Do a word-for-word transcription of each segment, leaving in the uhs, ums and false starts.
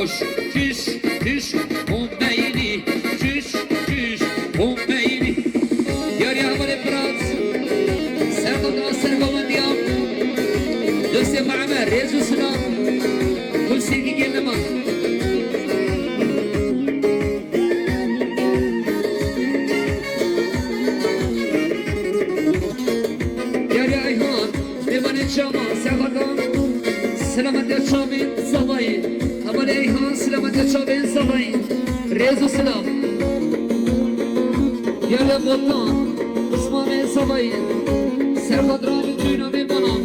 Çiş, çiş, bombeynî, çiş, çiş, bombeynî. Yarî hevalê Firat, serqat a sergovendiya, dostê me Emer, rêz û silam, kul sêrgî gelê me. Yarî Eyhan, mêvanê çavan, serqatan, selametiya çavên zavayê. Hevalê Eyhan, selametiya çavên zavayê. Rêz û silam. Yarî Botan, Osmanê zavayê. Serqat Ramî, tûna mêvanan.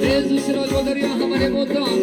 Rêz û silav ji we derya hevalê Botan.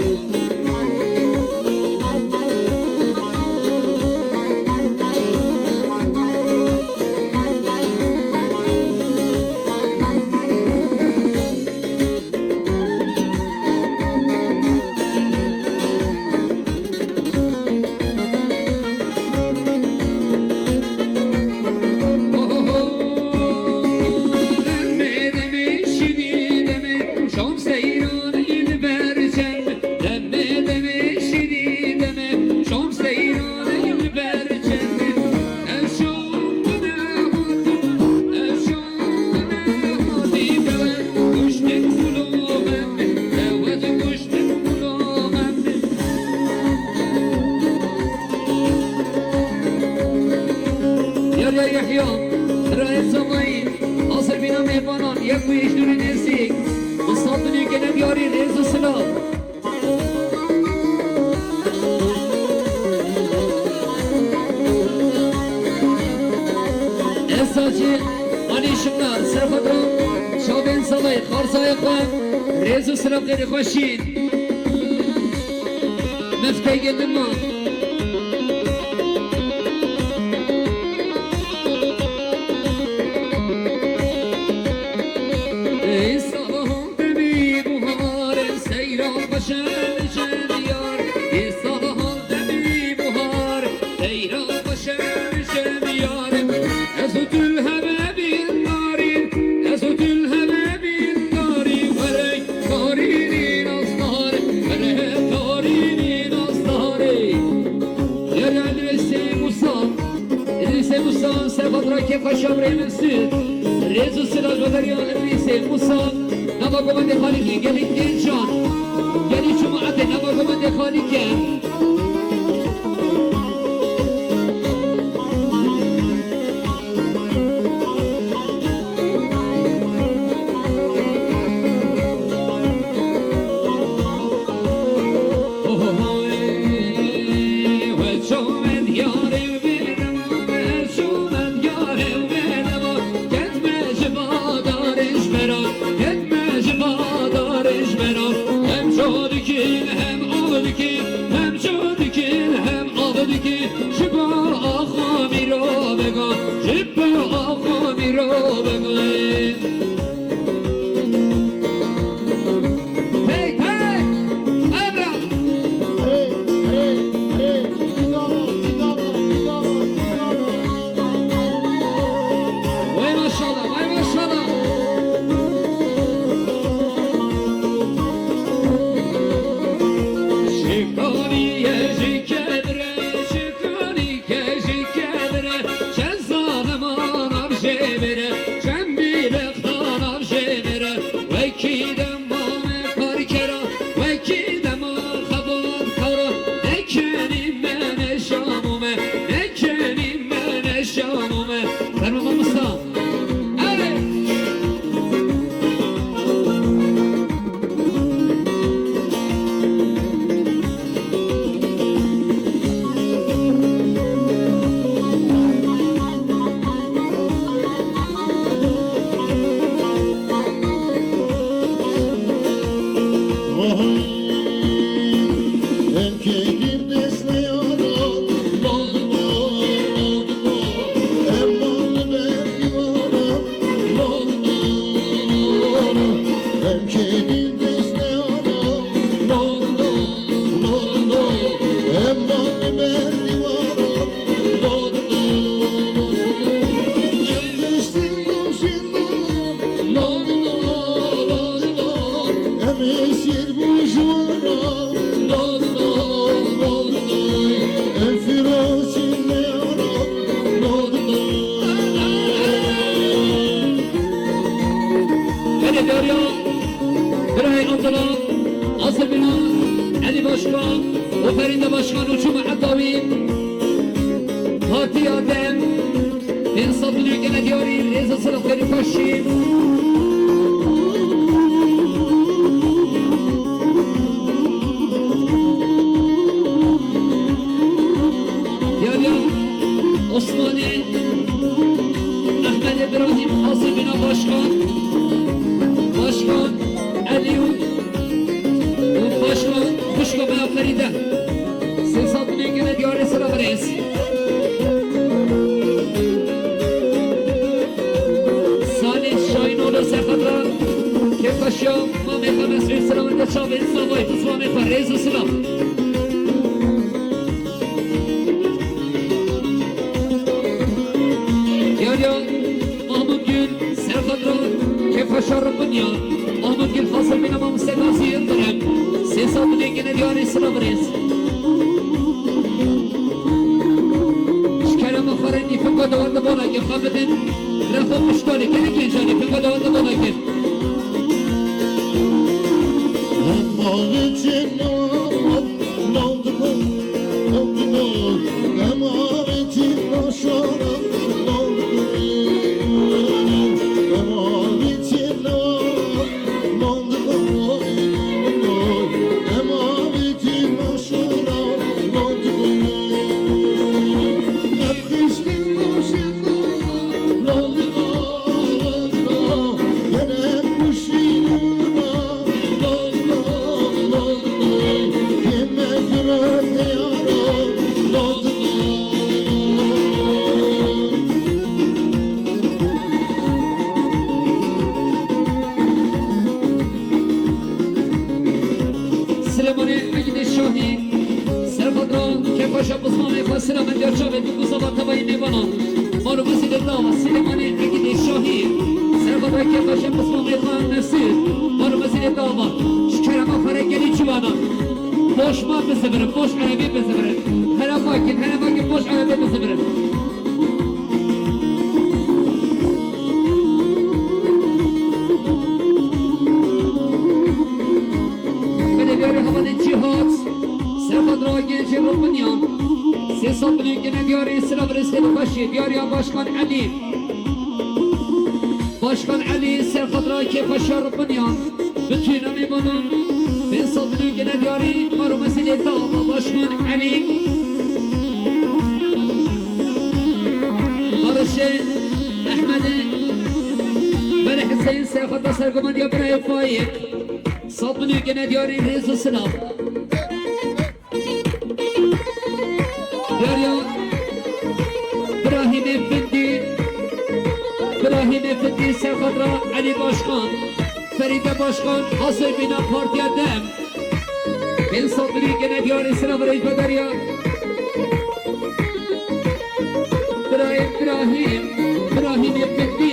Yahya Yahya, Rayet Zamayî, hazir bîna mêvanan, yek û ji dûrî nêzîk, Musab Binî gelek yarî, rêz û silav. Esacî, Alî Şimnar, Serxwedran, çavên Zavayê, Xarzayê xwe, rêz û silav xêrê xweşîn. Mefteyê dima. Ey sala demî buhar, seyra xweşe li cem yar. Ê sala demî buhar, seyra xweşe li cem yar. Ez û tu li heve bîn narîn, ez û tu li heve bîn narîn. Were tarînî nasdar, were tarînî nasdarê. Yere Îdrîsê Musa, Îdrîsê Musa, Serxwedran kêfxweşa birê min Sud. Rêz û silav ji we derya Îdrîsê Musa. Nava govendê Xalîkê, gelî gencan, gelî cemaetê nava govendê Xalîkê. Hem ço dikin, hem av dikin, hem ço dikin, hem av dikin. Ji bo axa mîro vegan, ji bo axa mîro vegan. Hey, hey, Emre! Vay maşallah, vay maşallah. Şikanî ye ji kedre, şikanî ke ji kedre, çe zaliman av jê vere, çend bîlextan av jê vere, wekî dema me karkera, wekî dema xebatkara, nekenî me neşamo me, nekenî me neşamo me. Fermo mamosta. Erê! Serî de başkan û çûme heta wî. Partiya dem. Pênc sed milyon gene diyarî, rêz û silav xêr û xweşî. Diyariya Osmanî, Ehmed Îbrahîm, hazir bîna başkan. Başkan Elî û, û başkan xwişka me ya Ferîde. Sê sed milyon gene diyarî, silav rêz. Salih Şahînoğlu, ser xatra kêfxweşiya mamê xwe Mesrûr, silav de çavên zavayê bi zilamê xwe, rêz û silav. Diyariya Mahmut Gül, ser xatra kêfxweşa Ribinyan. Mahmut Gül, hazir bîne mamoste Gazî Yildirim. Sê sed milyon gene diyarî, silav rêz. Ji kerema xwe re nîfinga dawet li bona kir, xwe bidin. Refa piştalê gelek ên canê finga dawet li bona kir. Silêmanê Egîdê Şahî, serxatra kêfxweşa pismamê xwe, silav me diya çavê tu, ku zava tevayî mêvanan. Mal û mezî lê dava Silêmanê Egîdê Şahî, serxatra kêfxweşa pismamê xwe Mesûd, mal û mezî lê dava. Ji kerema xwe re gelî ciwanan. Boş ma bizivirin, boş erebê bizivirin. Here vakin, here vakin, boş erebê bizivirin. Belê diyarê hevalê Cîhat, serxatra gencê Ribinyan. Sê sed milyon gene diyarî, silav rêz xêr û xweşî. Diyariya başkan Elî. Başkan Elî, serxatra kêfxweşiya Ribinyan. Bi tûna mêvanan, pênc sed milyon gene diyarî, mal û mezî lê dava başkan Elî. Barişê Ehmedê, Berê Huseyîn, serxatra sergomandiya birayê Faîq. Sed milyon gene diyarî, rêz û silav. Diyariya Birahîmê Findî, Birahîmê Findî, serxatra Elî Başkan, Ferîde Başkan, hazir bîna Partiya Dem. Pênc sed milyon gene diyarî, silav rêz, bedariya. Birayê Birahîm, Birahîmê Findî.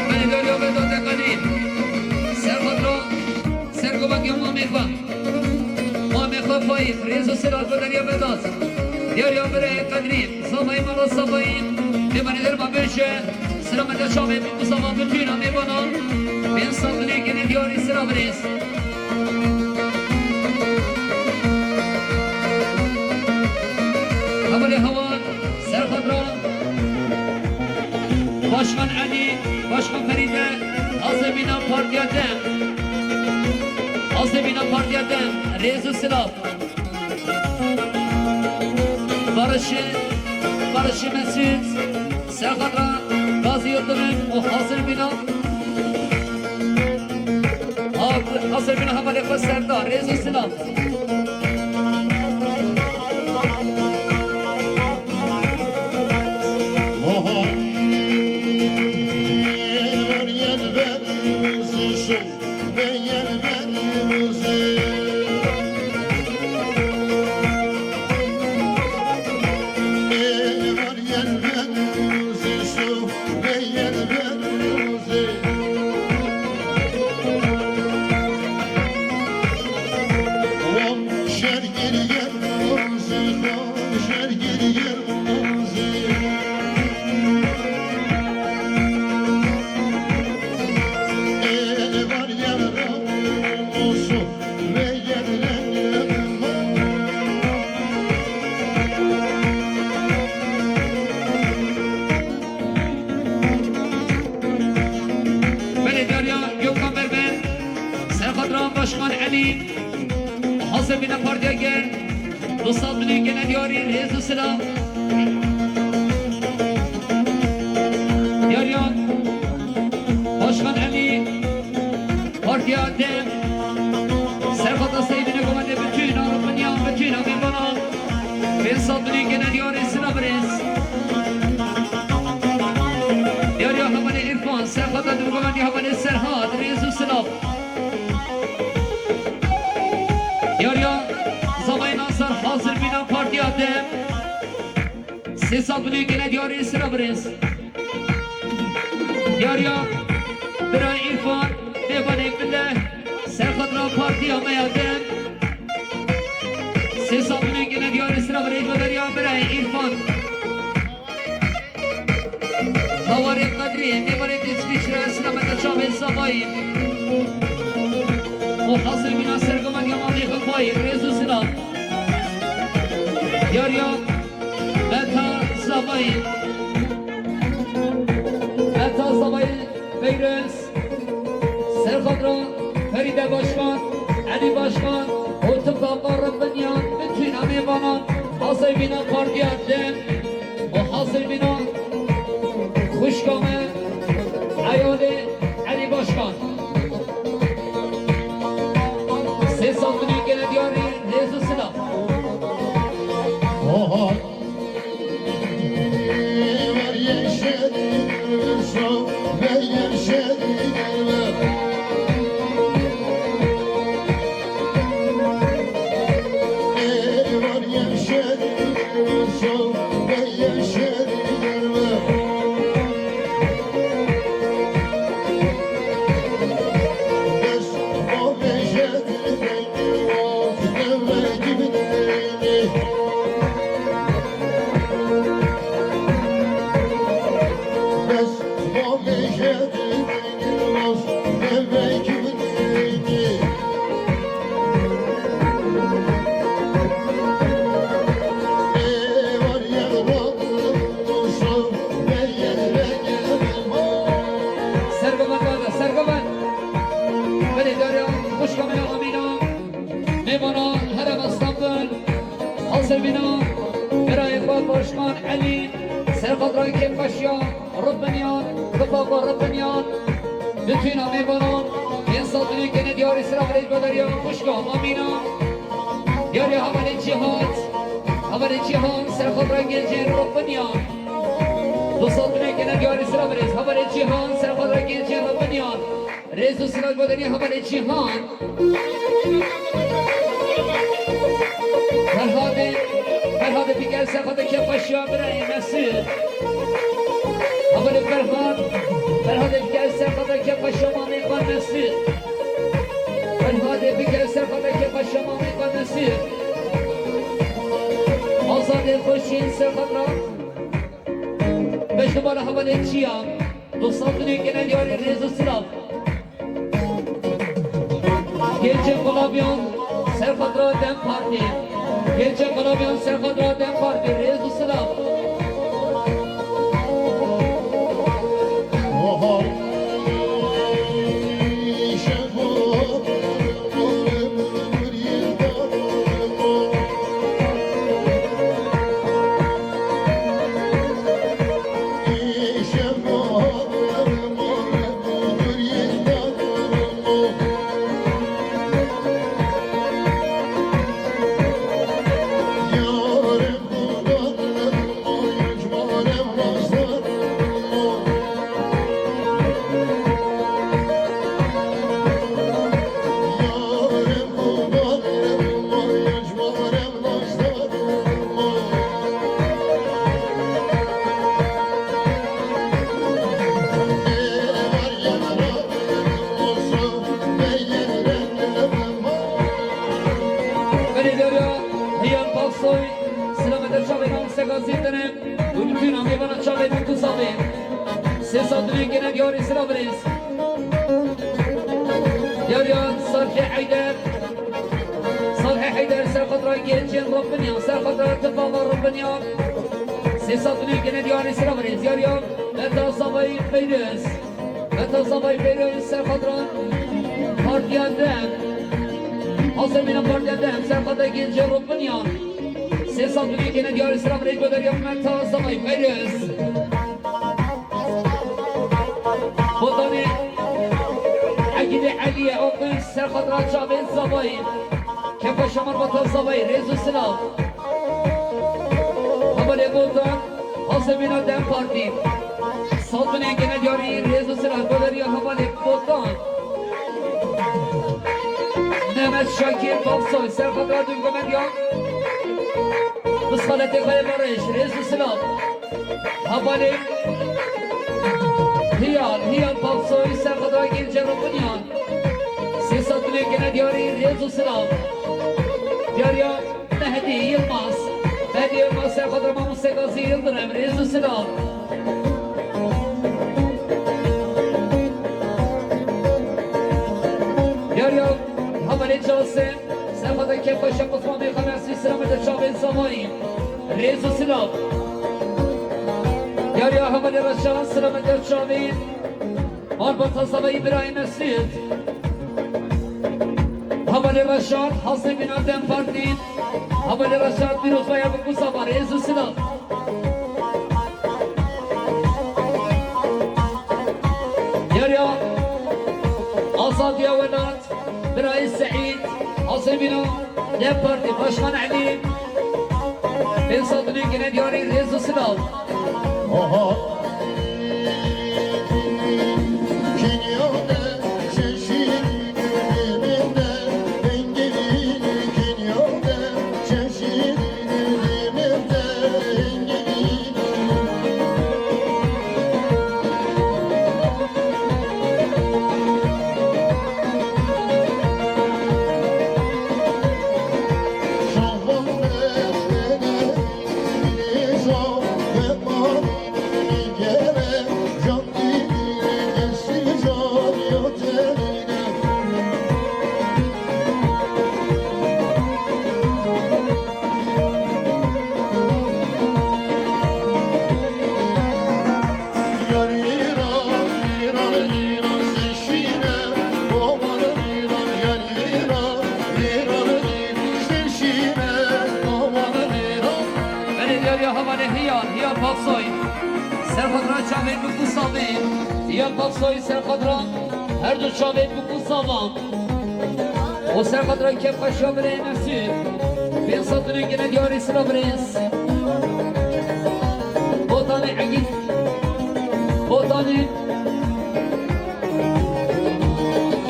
Belê, diyariya Vedatê Qedîr. Serxatra, sergomandiya mamê xwe. Mamê xwe Faîq, rêz û silav diyariya Vedat. Diyariya Birê Qedrî, zavayê mala zavayê, mêvanê derma bêje. Silav me de çavê min, ku zava bi tûna mêvanan, pênc sed milyon gene diyarî, silav rêz. Hevalê heval, serxatra Başkan Elî, Başkan Ferîde, hazir bîna Partiya Dem. Hazir bîna Partiya Dem, rêz û silav. Barışê, Barışê Mesûd, serxatra Gazî Yildirim û hazir bîna, ha-, hazir bîna hevalê xwe Serdar, rêz û silav. Hazir bîne partiya gel. Dostlar, binê gene diyarî rêz û silav. Diyariya Başkan Elî, partiya dem. Serxata Seydine Komende, bütün Avrupa Niyan, bütün Amerikana. Pênc sed binê gene diyarî silav rêz. Diyariya hevalê Îrfan, Serxata Dûgomendî hevalê Serhat, rêz û silav. Diyariya Zavayê Nasir hazir bîna partiya dem. Sê sed binê gene diyarî silav rêz. Diyariya bira Îrfan, mêvanê bile, serxatra partiya me ya dem. Sê sed binê gene diyarî silav rêz, bederiya bira Îrfan. Hawarê Qedrî, mêvanê Dîsvîçre, silamete çavên Zavayî. Û hazir bîna sergoman ya mamê Xifayî, rêz û silav. Diyariya Meta Zavayî. Meta Zavayî Peyres. Serxatra Ferîde Başkan, Elî Başkan û tifaqa Ribinyan, bütün amêvanan, hazir bîna partiya dem û hazir bîna xwişka me, eyalê Elî Başkan. Sê sed binê gene diyarî rêz û silav. Oho. Sergovan dada, sergovan. Belê dara, xwişka me ya Amîna. Mêvana herêma Stenbul, hazir bîna, birayê xwe Başkan Elî, serxatra kêfxweşiya Ribinyan, tifaqa Ribinyan, bütüna mêvanan, pênc sed binê gene diyarî silav rêz, bederiya xwişka Amîna, diyariya hevalê Cîhat, hevalê Cîhan, serxatra gencên Ribinyan, du sed binê gene diyarî silav rêz, hevalê Cîhan, serxatra gencên Ribinyan, rêz û silav, bederiya hevalê Cîhan. Ferhadê, Ferhadê bigel serxatê kêfxweşiya birayê Mesûd. Hevalê Ferhad, Ferhadê bigel serxatê kêfxweşiya mamê xwe Mesûd. Ferhadê bigel serxatê kêfxweşiya mamê xwe Mesûd. Azadê xweşîn serxatra. Beş numara hevalê Çiyan. Du sed binê gene diyarî rêz û silav. Gençê Qulabiyan serxatra dem Partî. Gençê Qulabiyan serxatra dem Partî. Rêz û silav. Belê dara, heyan Baksoy, silamete çavê nam seka zîtene, û bütün amêvana çavê Mûkû Zavê. Sê sed binê gene diyarî silav rêz. Diyariya Salhê Heyder. Salhê Heyder serxatra gencên Ribinyan, serxatra tifaqa Ribinyan. Sê sed binê gene diyarî silav rêz. Diyariya Meta Zavayî Peyriz. Meta Zavayî Peyriz serxatra partiya dem. Hazir bînin partiya dem, serqata gencê Rûbinyan. Sê sed û yekê ne diyarî sira birê goderiya Meta Zavayî Peyroz. Botanê Egîdê Eliyê Akgünc serqata çavê Zavayî. Kefa şamar Meta Zavayî, rêz û silav. Hevalê Botan, hazir bîna dem partî. Sed û yekê ne diyarî rêz û silav, goderiya hevalê Botan. Mehmet Şakir Bavsoy, serqata dûvgomediya. Bi saletê xwe yê berêj, rêz û silav. Hevalê Hiyal, Hiyal Bavsoy, serqata gencê Rûbinyan. Sê sed û yekê ne diyarî rêz û silav. Diyariya Mehdi Yilmaz. Mehdi Yilmaz serqata Mamoste Gazî Yildirim, rêz û silav. Diyariya hevalê Casim, serqata Kefa Şeq Osman Bey Xanesi, sira me de çavê Zavayî. Rêz û silav. Diyariya hevalê Reşan, sira me de çavê Marbata Zavayî birayê Mesûd. Hevalê Reşat, hazir bîna dem partî. Hevalê Reşat, pîrozbaya bi ku zava, rêz û silav. Diyariya Azadiya Welat, birayê Seîd, hazir bîna dem partî, Başkan Elî. Pênc sed û yekê ne diyarî rêz û silav. Aha. Belê diyariya hevalê Hiyal, Hiyal Bavsoy. Serqatra çavê bi ku savê. Hiyal Bavsoy serqatra her du çavê bi ku savan. O serqatra kefkaşiya birê Mesûd. Pênc sed û yekê ne diyarî sira birêz. Botanê Egîd. Botanê.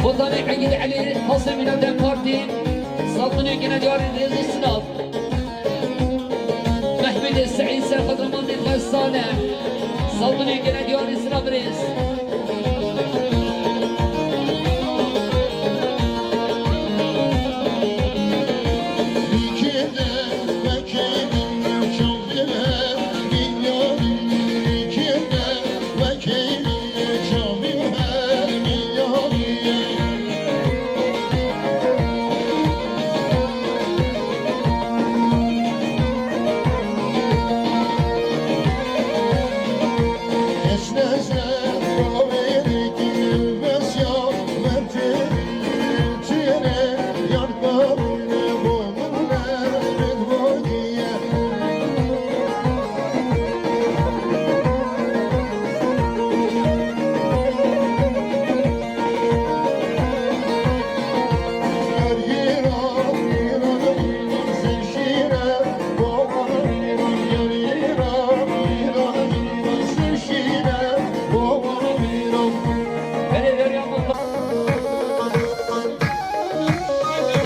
Botanê Egîd Elî, hazir bîna dem partî. Sed û yekê ne diyarî rêz û silav. Mehmûdê Seîd, serqatra Mamê Xwe Salih. Sed û yekê ne diyarî sira birêz.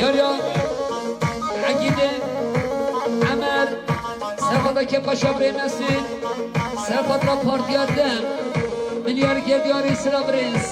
Yariya Egîdê Emer, serqata Kefa Şabrê Mesîd, serqatra Partiya Dem, milyar gerdiyarî sira birêz.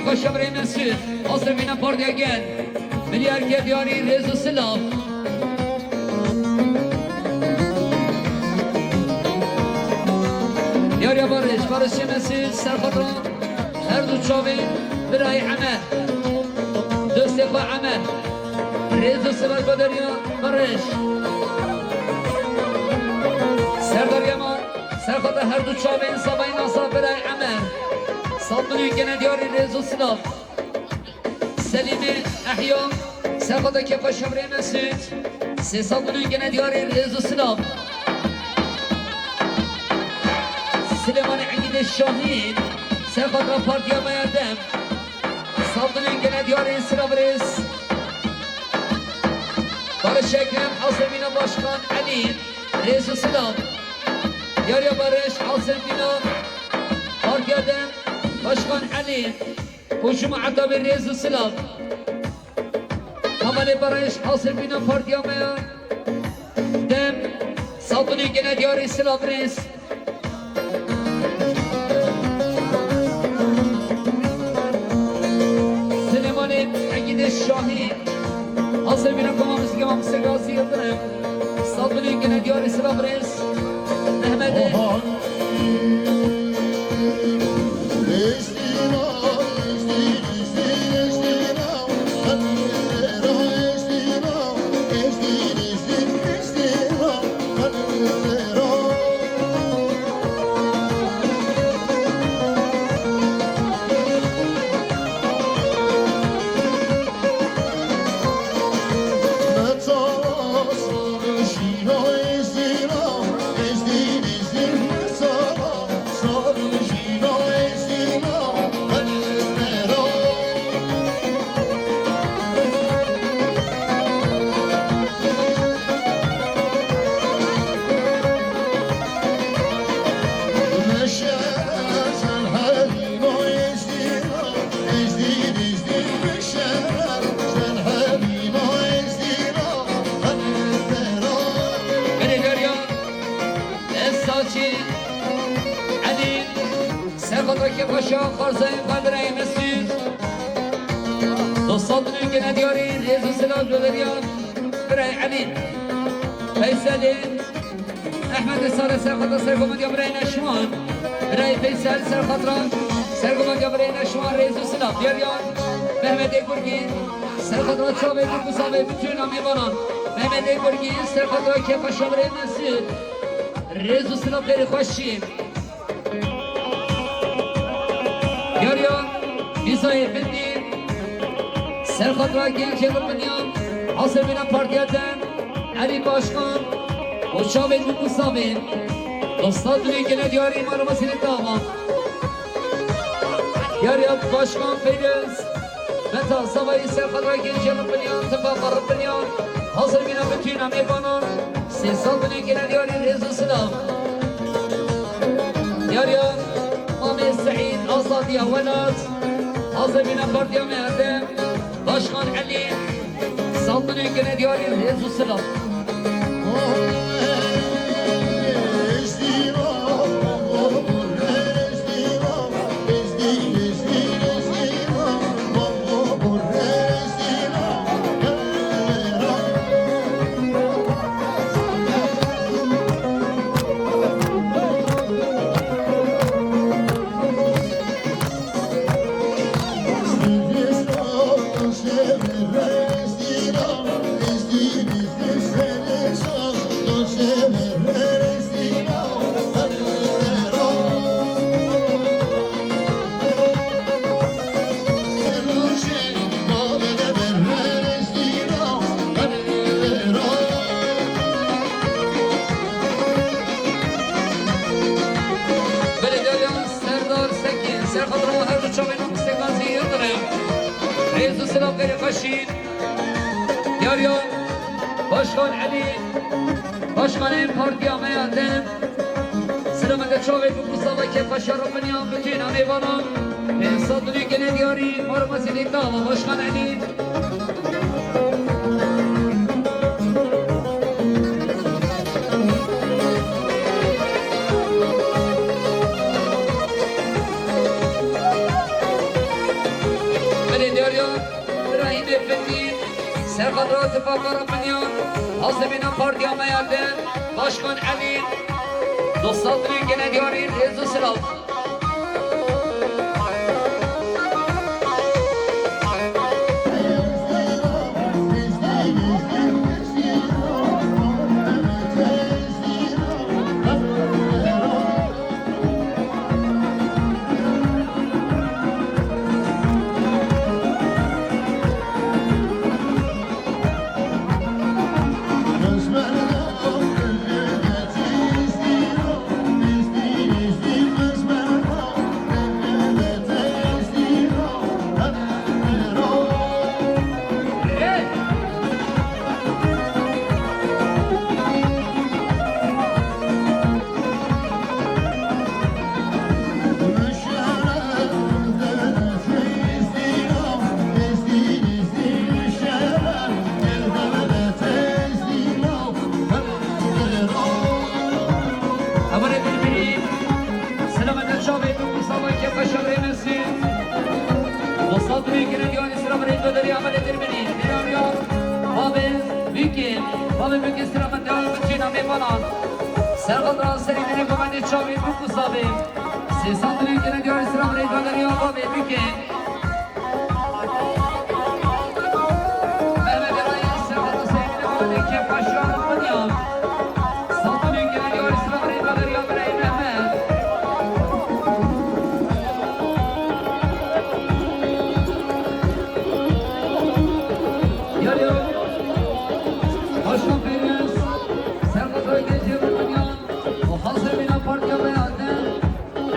Paşa Birê Mesûd, Asrfîna Partiya Gel, Milyarke Diyarî, rêz û silav. Diyariya Barış, Barış Mesûd, serxatra her du çavên birayê Emer, dostê xwe Emer, rêz û silav. Baderiya Barış, Serdar Yaman, serxatra her du çavên Savayî Nasa, birayê Emer, Salmilî Genediyarî, rêz û silav. Selîmê Ehya, serxatra kêfa Şevrê Mesûd, sê sed milyon gene diyarê, rêz û silav. Silêmanê Egîdê Şahîn, serxatra Partiya me ya Dem, sed milyon gene diyarê, silav rêz. Barış Ekrem, Asrfîna Başkan Elî, rêz û silav. Diyariya Barış, Asrfîna Partiya Dem, Başkan Elî. Û ji me etabê rêz û silav. Hevalê Barış, Asrfîna Partiya me ya Dem, sed milyon gene diyarê, silav rêz. Silêmanê Egîdê Şahî, Asrfîna Koma Mizgî, Mizgî Gazî Yildirim, sed milyon gene diyarê, silav rêz. Mehmetê. Belê Derya, Esatçî, Elî, Serxotakê Paşa, Xarzayê Xwe, birayê Mesûd, du sed milyon gene diyarî, rêz û silav ji we re, birayê Elî, Feyselê, Ehmedê Sare, serxotra sergomandiya birayê Neşwan, birayê Feysel, serxotra sergomandiya birayê Neşwan, rêz û silav. Diyariya Mehmetê Gurgî, serxotra çavê Gurgusavê, bütün amêvanan. Mehmetê Gurgî, serxotra kêfa Şevrê Mesûd, rêz û silav, berê xweşî. Diyariya Mîzayê Bindî, serxotra gencê Ribiniyan, Asrfîna Partiya Dem, Elî Başkan û çavên Gurgusavê, du sed milyon gene diyarî, mala mesîrê dava. Diyariya Başkan Feyroz, Meta Savayî, serxotra gencê Ribiniyan, tifaqa Ribiniyan, Asrfîna bütün amêvanan, sê sed milyon gene diyarî, rêz û silav. Diyariya Mamê Seîd, Azadiya Welat, Asrfîna Partiya me ya Dem, Başkan Elî, sed milyon gene diyarî, rêz û silav. Belediye Serdar Sekin, serxotra her du çavên Mistê Gazî Yildirim, rêz û silav, berê xweşî. Diyariya Başkan Elî, Başkanê Partiya me ya Dem, silamete çavê Gurgusava, kêfa Şevrê Ribiniyan, bütün amêvanan, pênc sed milyon gene diyarî, mala mesîrê dava. Başkan Elî. Îbrahîmê Findî, serxadra Tifa Karapinyan, hazirîna partiya me ya din, Başkan Elî, dostlar, duyên gene diyarî, rêz û silav. Hevalê Dilbirî, silamete çavê min, Mustafa Kepaşa Remesî. Dostlar, duyên gene diyarî, silamete çavê min, hevalê Dilbirî. Diyarî ya Babê Bikê, Babê Bikê, silamete çavê min, çîna mêvanan. Serxadra serî dine, gomendê çavê min, Mustafa. Sêsan duyên gene diyarî, silamete çavê min, ya Babê Bikê.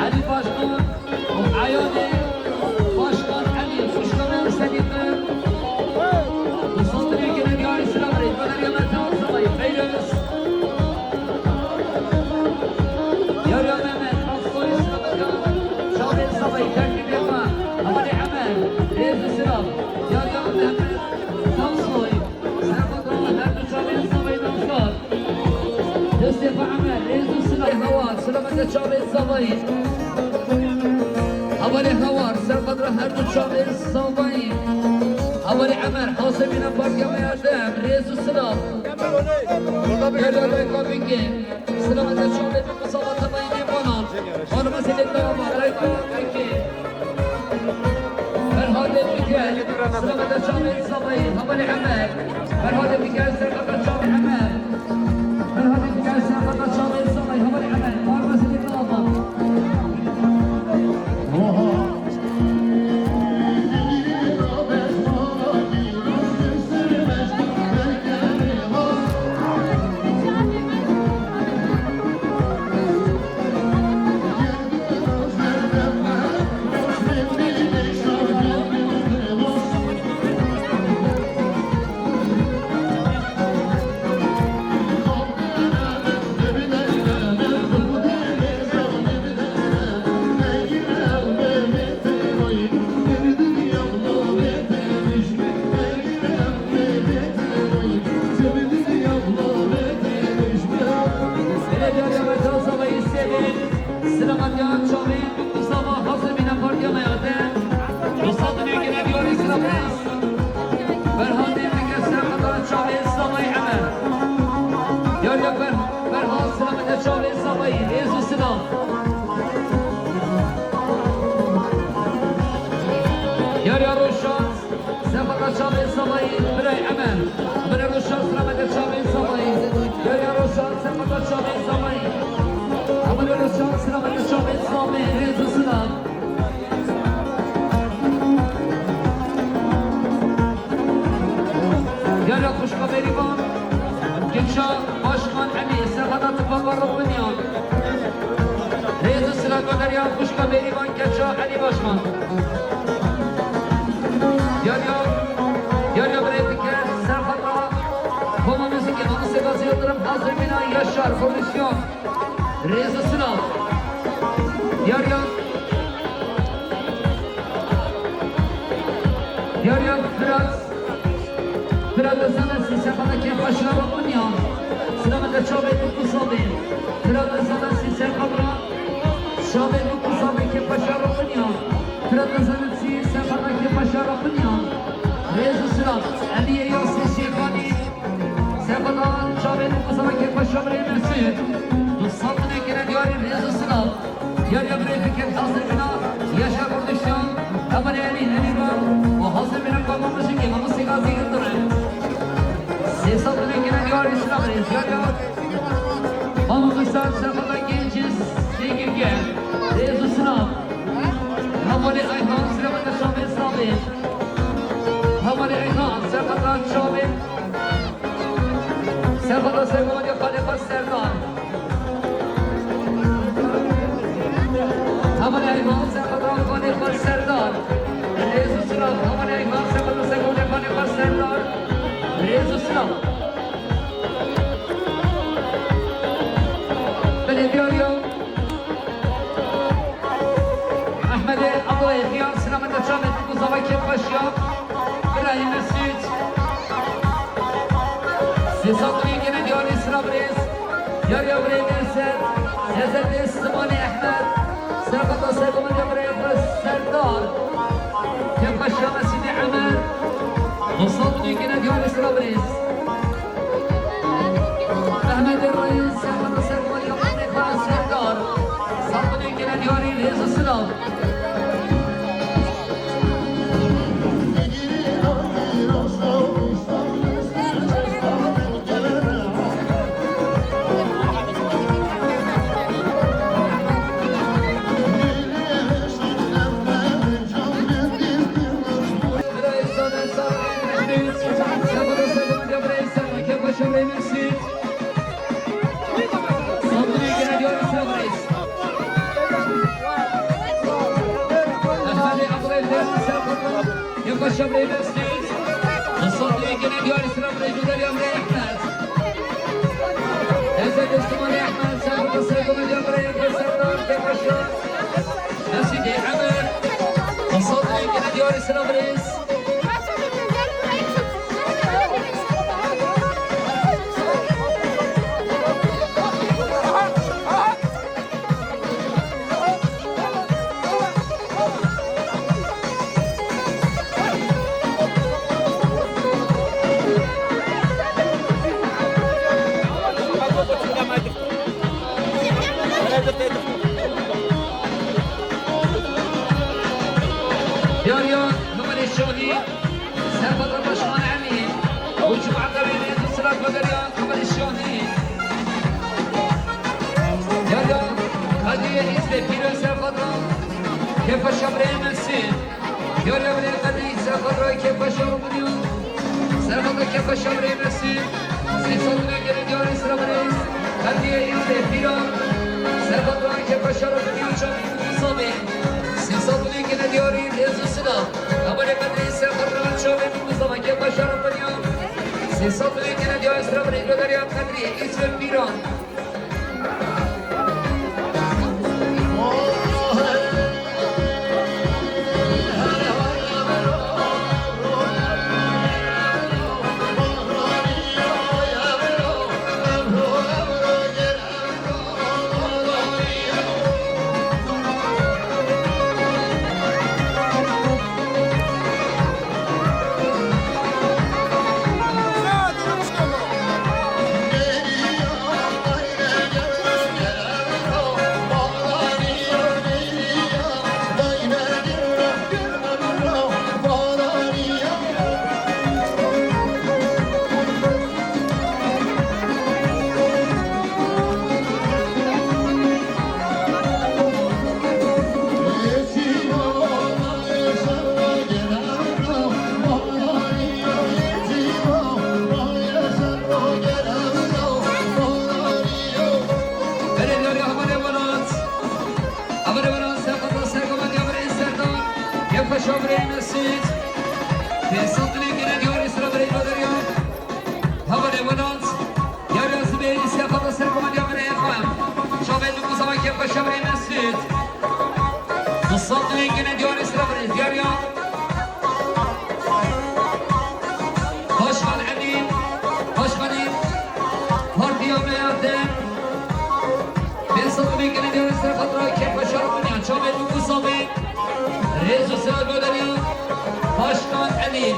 Elî Başkan û eyanê Başkan Elî, xwişka me û Sedîqe, bi sandinê gine diyarî silav rê, galeriya me tam Savayî Feyres. Yariya Mehmet, Aksoy, silav rê, çavê Savayî, tertîbê xwe, Hevalê Emer, rêz û silav, Yariya Mehmet, Aksoy. Serxadra her du çavên Savayî namdar. Destê xwe Emer, rêz û silav. Hawar, silamete çavên Savayî. Hevalê Hawar, serxadra her du çavên Savayî. Hevalê Emer, hazirîna partiya me ya dem, rêz û silav. Gel, gel, gel, gel, gel. Silamete çavê min, Mustafa Tebayî Nêvanan. Xanima Selê Dava, Rayka Bekê. Ferhadê Biker, silamete çavê Savayî, Hevalê Emer. Ferhadê Biker, serxadra çavê Emer. Ferhadê Biker, serxadra çavê Savayî, Hevalê Emer. Xanima Selê Dava. Belediye Merkez Savayî Sêvê, silametiya çavê Mustafa, hazir bîne partiya me ya de. Dostlar, duyên gene diyarî, silav rêz. Ferhadê Biker, serxadra çavê Savayî Emer. Yariya Fer-, Ferhad, silamete çavê Savayî, rêz û silav. Yariya Roşan, serxadra çavê Savayî, birayê Emer. Birayê Roşan, silamete çavê Savayî. Yariya Roşan, serxadra çavê Savayî. Hevalê Roşan, silamete çavê Savayî, rêz û silav. Yariya xwişka Bêrîvan, Keça Başkan Elî, serxadra Tifa Karapinyan. Rêz û silav, galeriya xwişka Bêrîvan, Keça Elî Başkan. Yariya, yariya birayê Biker, serxadra Koma Muzîkê, Namîsê Gazi Yildirim, hazir bîne Yaşar, prodüksiyon. Rêz û silav. Yariya, yariya Firat, Firat Dezanesi, serxadra Kepaşa Rapinyan. Silamete çavê min, Kusabe. Firat Dezanesi, serxadra çavê min, Kusabe, Kepaşa Rapinyan. Firat Dezanesi, serxadra Kepaşa Rapinyan. Du sed binê kene diyarî rêz û silav. Diyariya birê fikir hazir bina. Yaşa Kurdistan. Hevalê Elî Elî Bab. Û hazir bina Baba Mujikê, Mamoste Gazî Yildirim. Sê sed binê kene diyarî silav rêz. Diyariya Baba Mujikê, Sefada Gencis, Sêgirge. Rêz û silav. Hevalê Ayhan, Sefada Şamê Sabê. Hevalê Ayhan, Sefada Şamê. Serxweda Sergovan ya Xalê Xwes Serdar. Hevalê Eyvan, Serxweda Xalê Xwes Serdar. Rêz û silav, Hevalê Eyvan, Serxweda Sergovan ya Xalê Xwes Serdar. Rêz û silav. Belediye arıyor. Ehmedê Ablayê Xiyar, silamete çavê tu, zava kêf xweş ya. Birayê Mesûd. Sê sed û yek gene diyarî silav rêz. Diyariya birê Neser. Neser dê Simanê Ehmed. Serxweda Sergovan ya birê xwe Serdar. Kêf xweş ya Mesûdê Emer. Du sed û yek gene diyarî silav rêz. Ehmedê Rayî, Serxweda Sergovan ya birê xwe Serdar. Sed binê kene diyarî rêz û silav. Kêf xweş ya birê Mesûd. Du sed û yek gene diyarî silav rêz û silav birê Ehmed. Heze Destûmanê Ehmed, Serxweda Sergovan ya birê Serdar, kêf xweş ya. Mesûdê Emer. Du sed û yek gene diyarî silav rêz. Diyariya Hevalê Şahî, Serxweda Başkan Emîn û cemaeta wê rêz û silav guhdariya Hevalê Şahî. Diyariya Kadriyê Hîzbê Pîrên Serxweda, kêf xweş ya birê Mesûd. Diyariya birê Kadrî, Serxweda kêf xweş ya Serxweda kêf xweş ya birê Mesûd. Sê sed û yek gene diyarî silav rêz. Kadriyê Hîzbê Pîran. Serxweda kêf xweş ya Rûbinî û çavê Mûsabê. Sê sed û yek gene diyarî rêz û silav. Hevalê Kadrî, Serxweda çavê Mûsabê, kêf xweş ya Rûbinî. Sê sed û yek gene diyarî silav rêz, guhdariya Kadriyê Hîzbê Pîran. Belediye Havanê Welat. Havanê Welat, Serxweda Sergovan ya birê Serdar. Kêf xweş ya birê Mesûd. Pênc sed binê kene diyarî silav rêz, guhdariya Havanê Welat. Diyariya Zibêrî, Serxweda Sergovan ya birê xwe. Çavê Dûkû Zava, kêf xweş ya birê Mesûd. Du sed binê kene diyarî silav rêz, diyariya Başkan Emîn, Başkanê Partiya me ya Dem. Pênc sed binê kene diyarî Serxweda, kêf xweş ya Rûbinî, çavê Dûkû Zava. Rêz û silav, guhdariya Başkan Emîn.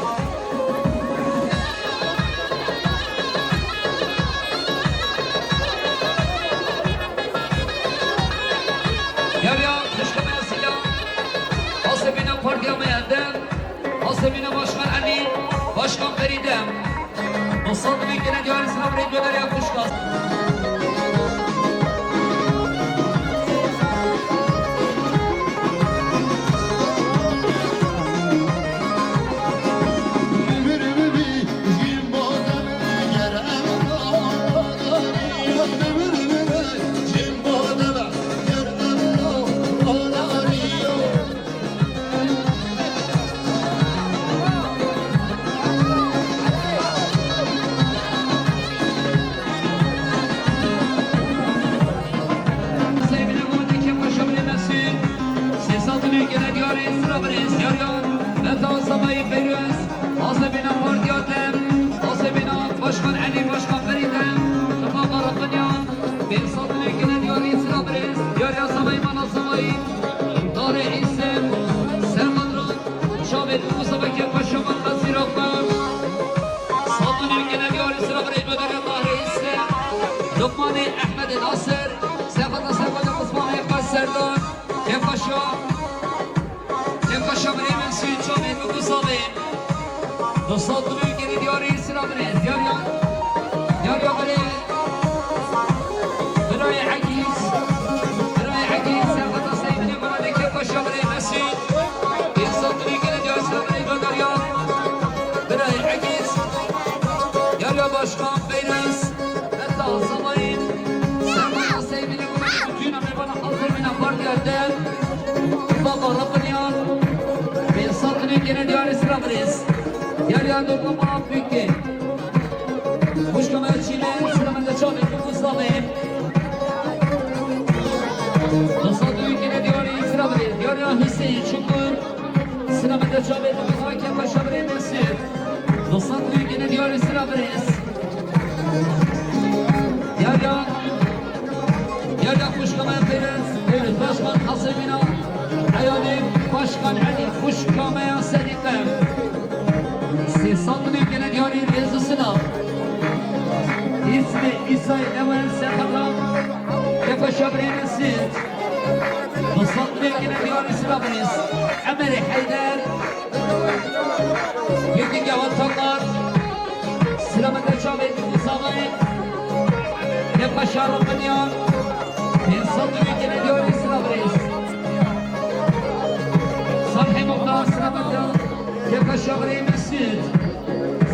Başkan Ferîde. Dostlar, bugün gene diyoruz, Rabbi Göder yakmış kalsın. Başkan Elî, Başkan Ferîde, Tifaka Rafinyan, Behzat Lêkine diyarî Sirabirêz, diyarî Asabeyî Mala Savayî, Tarê Îsem, Sermadran, Şavê Musa Bekir Paşa Mala Sîrokma, Sadun Lêkine diyarî Sirabirêz, Döderya Tarê Îsem, Lokmanê Ehmedê Nasir, Sefata Sefata Osmanê Kaş Serdar, Kepaşa, Kepaşa Birê Mesûd, Çavê Bikû Savê. Dostlar, bunu geri diyarî Sirabirêz. Diyarya, diyarya Birê. Birayê Egîz. Birayê Egîz. Serfeta Seymenê Muradê Kepaşa Birê Mesûd. Dostlar, bunu geri diyarî Sirabirêz. Diyarya. Birayê Egîz. Diyarya Başkan Beyraz. Heta Samayî. Serfeta Seymenê Muradê. Bütün Amerika'nın hazır bina partiya de. Baba Rafinyan. Behzat Lêkine diyarî Sirabirêz. Diyarya Dokuma Büyük'e. Xwişka me Çîlê, Sirabirêz Çavê, Yugoslavê. Dostlar, Lêkine diyarî Sirabirêz. Diyarya Hüseyin Çukur. Sirabirêz Çavê, Yugoslavê, Kepaşa Birê Mesûd. Dostlar, Lêkine diyarî Sirabirêz. Diyarya Diyarya Xwişka me Pêrez, Pêrez Başkan Hasemîna, Eyalê Başkan Elî, Xwişka me ya Sedîqe. Sê sed milyon gene diyarî rêz û silav. Îsmê Îsayê Ewel Sefera, Kepaşa Birê Mesûd. Du sed milyon gene diyarî silav rêz. Emerê Heyder, Yekî Gewa Tatar, Silamete Çavê Dî Savayê, Kepaşa Rafinyan, Behzat Lêkine diyarî Sirabirêz. Salhê Muxtar, Silamete Kepaşa Birê Mesûd,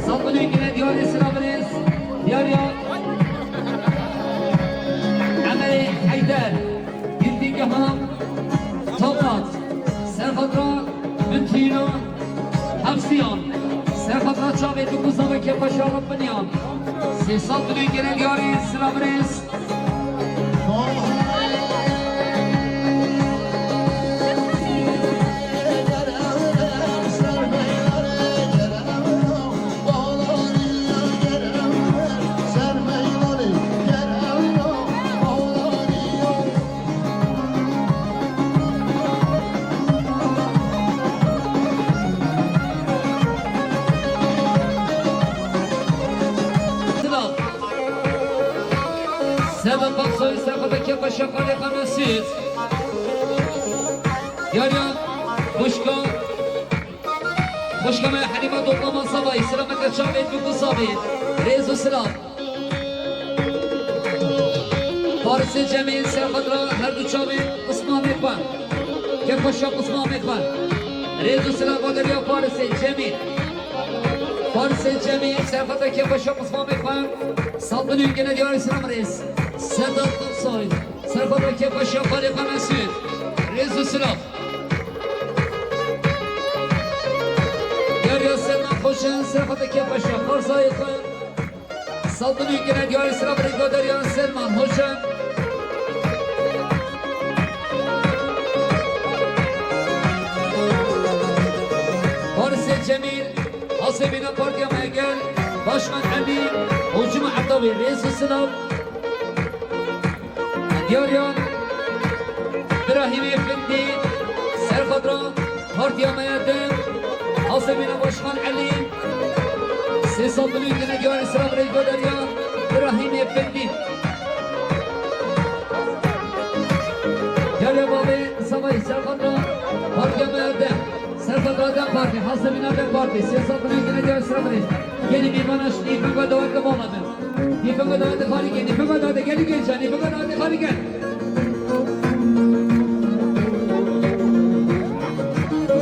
Sadun Lêkine diyarî Sirabirêz, diyarya Emerê Heyder, Girtîgeha Tamat, Serxatra Mitîna Hafsiyan, Serxatra Çavê Dûkû Zavekê Paşa Rafinyan, sê sed milyon gene diyarî Sirabirêz. Seba Paksoy, Seba Bekir Paşa, Kale Kamesit. Yar yar, Buşka. Xwişka me Helîma Doklama Savayî, Silamete Çavê Dûkû Savê, rêz û silav. Farisê Cemîl, Serxatra her du çavê qismamê xwe. Kepaşa qismamê xwe. Rêz û silav goderiya Farisê Cemîl. Farisê Cemîl, Serxatra Kepaşa qismamê xwe. Sed milyon gene diyarî silav rêz. Sedat Aksoy, Serxatra Kepaşa Xalê Xwe Mesûd. Rêz û silav. Diyarya Selman Hoca, Serxateke Paşa, Farzayê xwe. Saldinî gine diyarî sira birêkadariya Selman Hoca. Farisê Cemîl, Asêbîna Partiya Me Gel, Başkan Emîn, Hocuma Etawê, rêz û silav. Diyariya Birahîmê Findî, Serxatra Partiya Me ya Dem, Asêbîna Başkan Elî, sê sed milyon gene diyarî sira birêkadariya Birahîmê Findî. Diyariya Bavê Savayî, Serxatra Partiya Me ya Dem, Serxatra Dem Hazır bina DEM Parti, siyasal bina gene diğer sıra bina. Yeni bir bana şimdi bir bana davet de olmadı. Bir bana davet de Farike, bir bana davet de gelin gençler, bir bana davet de Farike.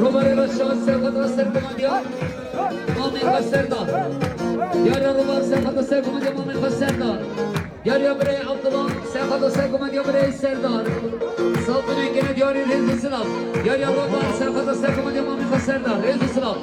Robarê Reşat, Serhat Reser, Komandiyar. Mamê Xwe Serdar. Yariya Robar, Serhat Reser, Komandiyar, Mamê Xwe Serdar. Yariya birê Abdullah, Serhat Reser, Komandiyar, birê Serdar. Saltınê gene diyarî rêz û silav. Yariya Robar, Serhat Reser, Komandiyar, Mamê Xwe Serdar. Rêz û silav.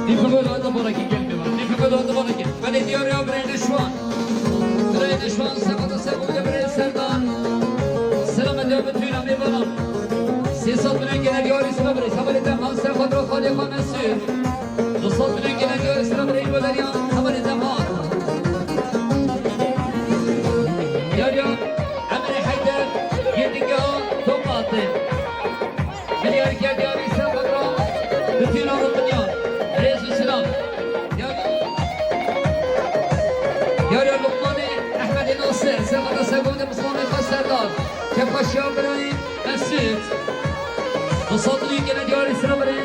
Nîfiko date barekî gelmê me. Nîfiko date barekî. Belê diyar ya birê Neşwan. Birê Neşwan, Serhat Reser, Komandiyar, birê Serdar. Selamet ya bütün amê bana. Sê sed milyon gene diyarî sima birê. Hevalê DEM Parti, Serhat Reser, Xalê Xwe Mesûd. Du sed milyon gene diyarî sima birê Goderiyan. Hevalê DEM Parti. Yar ya Emirê Heyder, Yedingeha Topatê. Milyar gel diyarî Serhat Reser. Bütün Avrupa dünya. Rêz û silav. Yar, yar ya Luqmanê Ehmedê Nasir, Serhat Reser, Komandiyar, Mustafa Mehmet Serdar. Kefkaşiya birayê Mesut. Du sed milyon gene diyarî sima birê.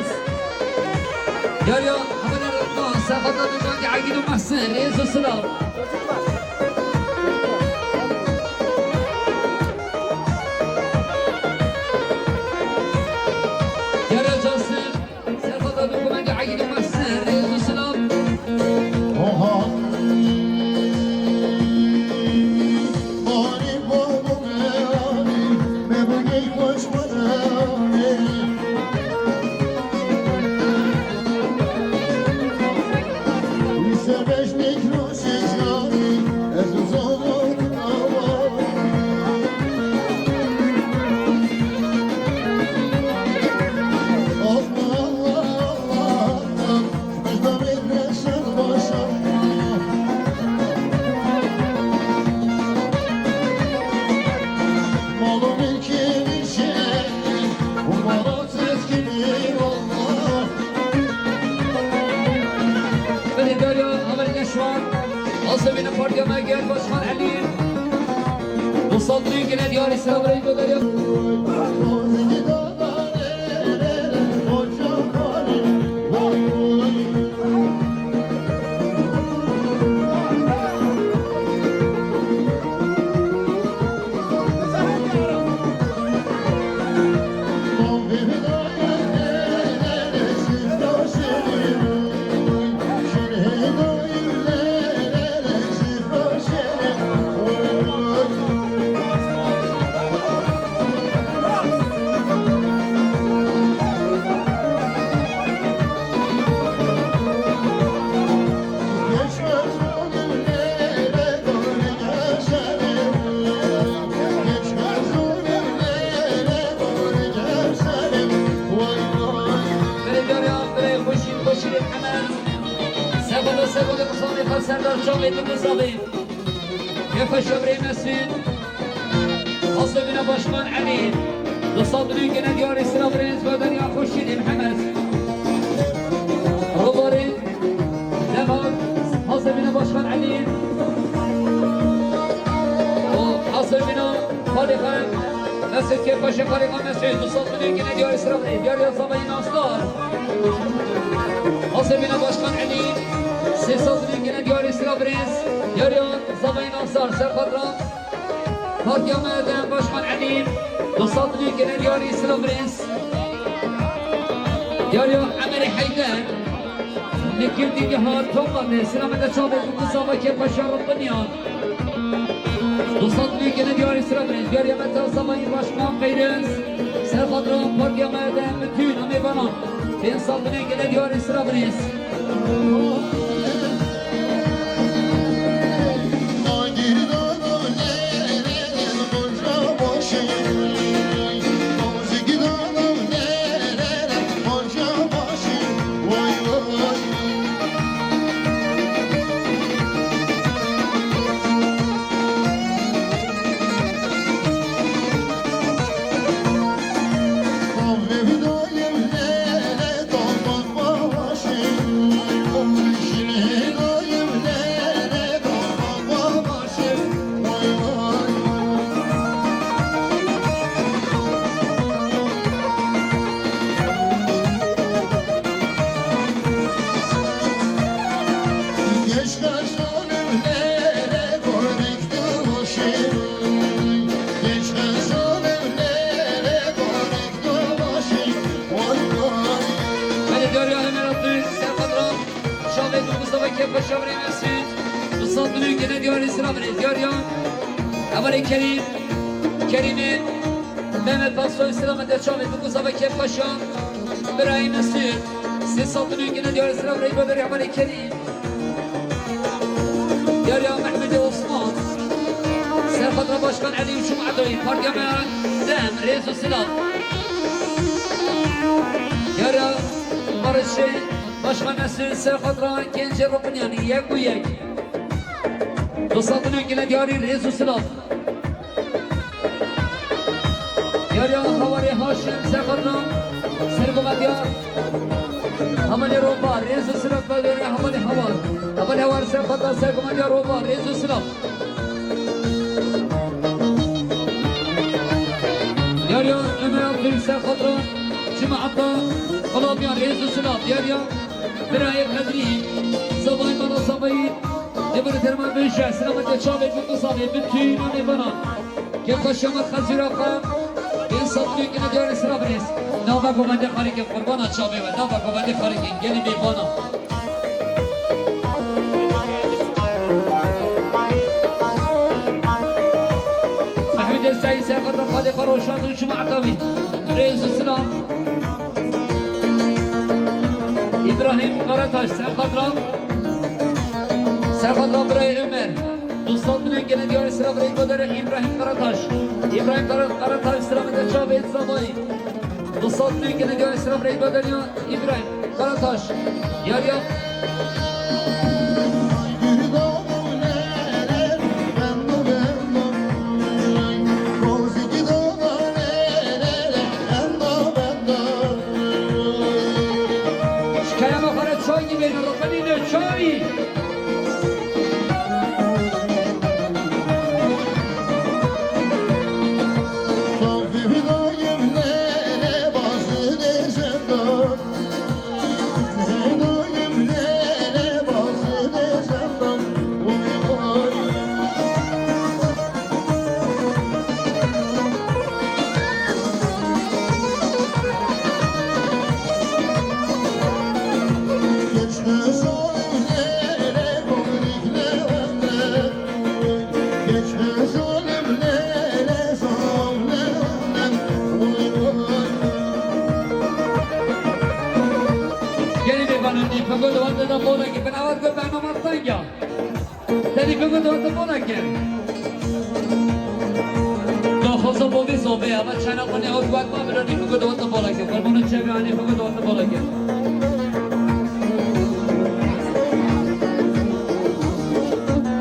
Yar ya Hevalê Luqman, Serhat Reser, Egîd û Mehsin, rêz û silav. Yar ya Casim, Serhat Reser, Komandiyar, Egîd û Mehsin, rêz û silav. Oha. Mani babo me ani, me bugey koç bana ani. Lise beş mikro seçani, ez uzun Belediye Haber Neşwan, Asabîna Partiya me gel Başkan Elî. Du sed milyon gene diyarî sima birê Goderiyan. Belê diyar ya, belê xweşî, xweşî, hemen. Seba da seba da Mustafa Serdar Çavê, Dibû Zavê. Yê xweşa birê Mesûd. Asabîna Başkan Elî. Du sed milyon gene diyarî sima birê Zbadar ya Xurşîdê Mihemed. Robarê DEM Parti, Asabîna Başkan Elî. Û Asabîna Xalê Xwe Mesûd, Kêfbaşê Xalê Xwe Mesûd. Du sed milyon gene diyarî sima birê. Diyar ya Zavayî Nasdar. Asabîna Başkan Elî. Sê sed milyon gene diyarî sima birê. Diyar ya Zavayî Nasdar, Serhat Reser. Partiya me DEM Başkan Elî, du sed milyon gene diyarî sima birê. Diyar ya Emerê Heyder, li Girtîgeha Tomatê, sima me de çavê ku zava Kêfbaşa Ribiniya. Du sed milyon gene diyarî sima birê. Diyar ya me de Zavayî Başkan Feyriz. Ser xatira partiya me de, min tû namê bana. Pênc sal binê gele diyarê sira birêz. Belê diyariya Hemer Abdul, Serxatran, çavê du Mustafa Kepka, çavê Mesut, du sed milyon gene diyarê sira birê diyariya. Hevalê Kerîm, Kerîmê, Mehmet Pasoy, selamet ya çavê du Mustafa Kepka, birayê Mesut, sê sed milyon gene diyarê sira birê, goderê hevalê Kerîm. Diyariya Mehmedê Osman. Serxatira Başkan Elî û Çûm Edoyî, partiya me dem, rêz û silav. Diyariya Barışê Başkan Mesut, serxatira Gencê Ruknyanî, yek û yek. Du sed milyon gine diyarî, rêz û silav. Diyariya Hawarê Haşim, serxatira sergovendiya Hevalê Roba, rêz û silav, goderê hevalê Hawar. Hevalê Hawar, serxatira sergovendiya Roba, rêz û silav. Diyariya Ömer Altın, serxatira cemaeta Qalabiyan, rêz û silav. Diyariya birayê Qedrî, Zavayî, mala Zavayî, Demirê terma bêje, selametê çavê Bûkû Zavê, bi tûyî namê bana. Kêfa şema xezîra xwe, pênc sed milyon gine diyarê sira birêz. Nava govendê xarikê qurbana çavê we, nava govendê xarikê, gelê mêvana. Mehmûdê Seyîd, serxatira Xalê Xwe Roşan û cemaeta wî. Rêz û silav. Îbrahîm Karataş, serxatira, serxatira birayê Ömer. Du sed milyon gene diyarê sira birayê goderê Îbrahîm Karataş. Îbrahîm Kara-, Karataş, sira bide çavê Zavayî. Du sed milyon gene diyarê sira birayê goderê Îbrahîm Karataş. Yar yar. Ji kerema xwe re çay dibêne, rixinîne çayî. Gelê mêvanê, dîpego di wan de bolekê, bin awar ku bernama teng ya. Te dîpego di wan de bolekê. Daxwaza bavê zavê, eva çayna xwe nêhat wek ma, bila dîpego di wan de bolekê. Qurbana çavê anê, dîpego di wan de bolekê.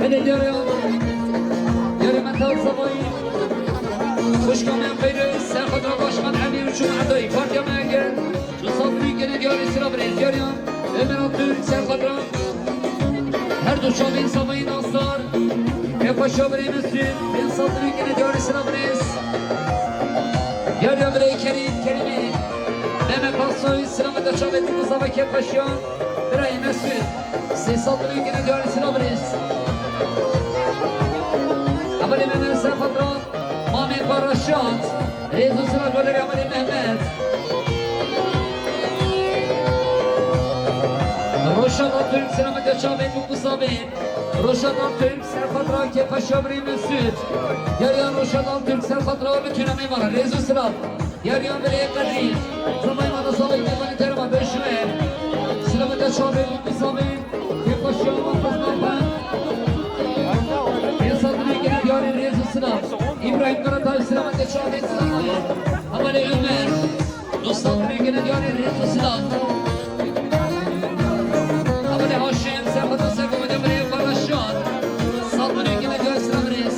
Hede diyarê, diyarê me taw Zavayî. Xwişka me xeyr, serxatira Başkan Emîr û Çûm Edayî, partiya me gel. Du sed milyon gene diyarê sira birêz, diyariya Ömer Altun, serxatira her du çavên Zavayî nasdar. Kêfa şa birê Mesut, pênc sed milyon gene diyarê sira birêz. Diyariya birê Kerîm, Kerîmê. Mehmet Pasoy, selamet ya çavê Bûkû Zava, kêfa şiyan. Birayê Mesut, sê sed milyon gene diyarê sira birêz. Hevalê Mehmet, serxatira Mamê Baraşat, rêz û silav goderê Hevalê Mehmet. Roşan Altun, selamet ya çavê Bûkû Zavê. Roşan Altun, serxatira kêfa şa birê Mesut. Diyariya Roşan Altun, serxatira we, bi tûna mêvana, rêz û silav. Yariyan birê qedrî. Zilmay mala salê Mêvanê Terma Beşme. Silamet de çavê Muku Samê. Kêpaşiya ma xizmata. Pênc sed milyon gene diyarê rêz û silav. Îbrahîm Karataş silamet de çavê Zilmay. Hevalê Ömer. Du sed milyon gene diyarê rêz û silav. Hevalê Haşim, serxweta sergometê birê Faraşat. Sed milyon gene diyarê silav rêz.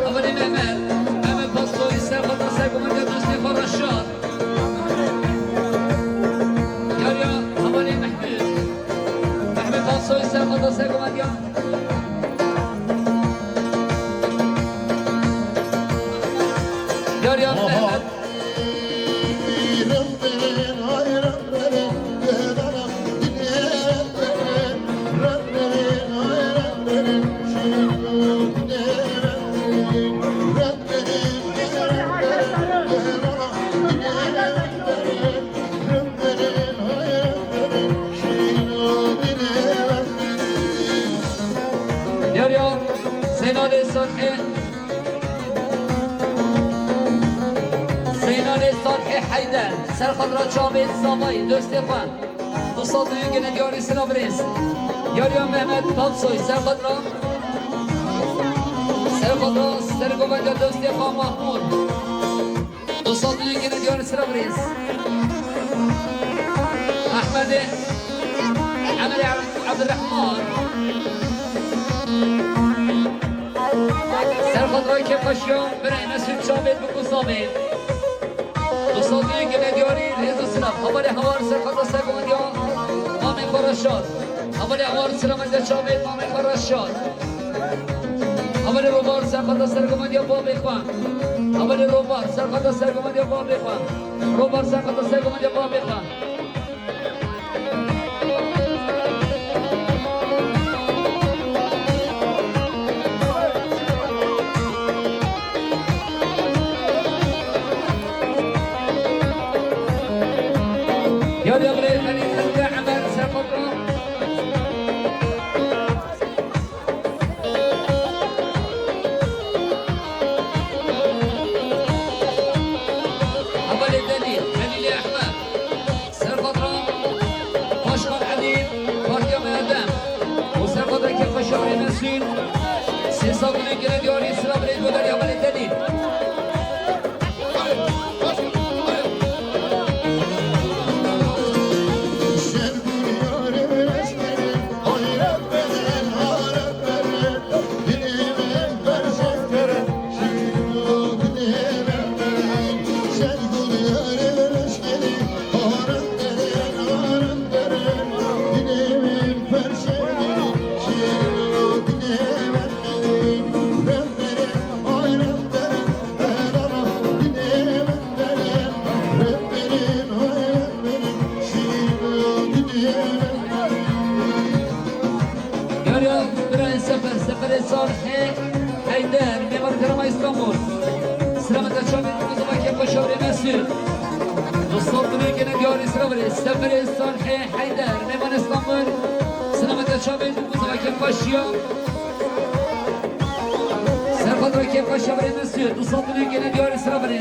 Hevalê Mehmet, Mehmet Pasoy, serxweta sergometê dostê Faraşat. Yariya, hevalê Mehmet. Mehmet Pasoy, serxweta sergometê. Yariya Mehmet. Yar yar, Zeynalê Salihê. Zeynalê Salihê Heyder, serxwedra çavê Zavayê, dostê xwe. Du sed milyon gene diyarî sira birêz. Yariya Mehmet Tatsoy, serxwedra. Serxwedra, sergovenda dostê xwe Mahmud. Du sed milyon gene diyarî sira birêz. Ehmedê Emirê Ebd-, Ebdirehman. Serxwedra kêfxweşiya birayê Mesûd Çavê bi Gusavê. Du sed milyon gene diyarî rêz û silav. Hevalê Hawar serxwedra sergomendiya mamê xwe Reşad. Hevalê Hawar silamet de çavê mamê xwe Reşad. Hevalê Robar serxwedra sergomendiya babê xwe. Hevalê Robar serxwedra sergomendiya babê xwe. Robar serxwedra sergomendiya babê xwe. Yar yar, Elî Xelîl Emer serxwedra. Hevalê Delîl, Delîlê Ehmed. Serxwedra Başkan Elî, Partiya Me Dem. Û serxwedra kêfxweşiya birê Mesûd. Sê sed milyon gene diyarî sira birê Godarî, hevalê Delîl. Yar yar, birayê Sefer, Seferê Salihê Heyder, mêvanê Terma Îstanbul. Silamet de çavê Gusava kêfxweşiya birê Mesûd. Du sed milyon gene diyarî sira birê. Seferê Salihê Heyder, mêvanê Îstanbul. Silamet de çavê Gusava kêfxweşiya. Serxwedra kêfxweşiya birê Mesûd. Du sed milyon gene diyarî sira birê.